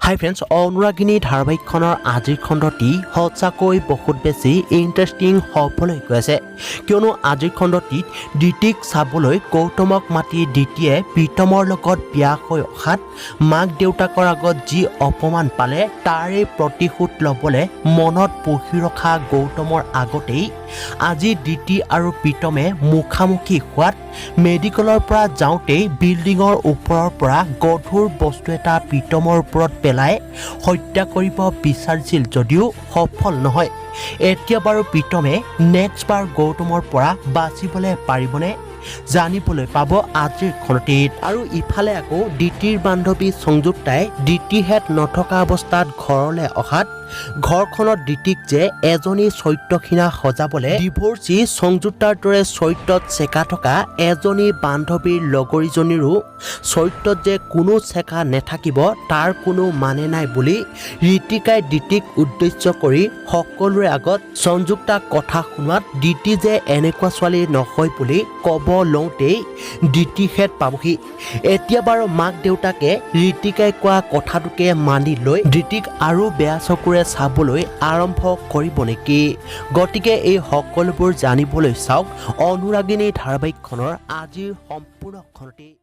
হাই friends, অনুৰাগিনী ধাৰাবাহিকখনৰ আজিৰ খণ্ডটি সঁচাকৈ বহুত বেছি ইণ্টাৰেষ্টিং হ'বলৈ গৈ আছে। কিয়নো আজিৰ খণ্ডটিত দিতিক চাবলৈ গৌতমক মাতি দিতিয়ে প্ৰীতমৰ লগত বিয়া হৈ অহাত মাক দেউতাকৰ আগত যি অপমান পালে, তাৰে প্ৰতিশোধ ল'বলৈ মনত পুহি ৰখা গৌতমৰ আগতেই আজি দিতি আৰু প্ৰীতমে মুখামুখি হোৱাত মেডিকেলৰ পৰা যাওঁতেই বিল্ডিঙৰ ওপৰৰ পৰা গধুৰ বস্তু এটা প্ৰীতমৰ ওপৰত পেলাই হত্যা কৰিব বিচাৰিছিল যদিও সফল নহয়। এতিয়া বাৰু প্ৰীতমে নেক্সট বাৰ গৌতমৰ পৰা বাচিবলৈ পাৰিবনে, জানিবলৈ পাব আজিৰ খণ্ডটিত। আৰু ইফালে আকৌ দিতিৰ বান্ধৱী সংযুক্তাই দিতিহেঁত নথকা অৱস্থাত ঘৰলৈ অহাত ঘৰখনত দিতিক যে এজনী চৰিত্ৰহীনা সজাবলৈ ডিভোৰ্চী সংযুক্তাৰ দৰে চৰিত্ৰত চেকা থকা এজনী বান্ধৱীৰ লগৰীজনীৰো চৰিত্ৰত যে কোনো চেকা নাথাকিব, তাৰ কোনো মানে নাই বুলি ঋতিকাই দিতিক উদ্দেশ্য কৰি সকলোৰে আগত সংযুক্তাক কথা শুনোৱাত দিতি যে এনেকুৱা ছোৱালী নহয় বুলি ক'ব লওঁতেই দিতিহেঁত পাবহি। এতিয়া বাৰু মাক দেউতাকে ঋতিকাই কোৱা কথাটোকে মানি লৈ দিতিক আৰু বেয়া চকুৰে চাবলৈ আৰম্ভ কৰিব নেকি? গতিকে এই সকলোবোৰ জানিবলৈ চাওক অনুৰাগিনী ধাৰাবাহিকখনৰ আজিৰ সম্পূৰ্ণ খণ্ডটি।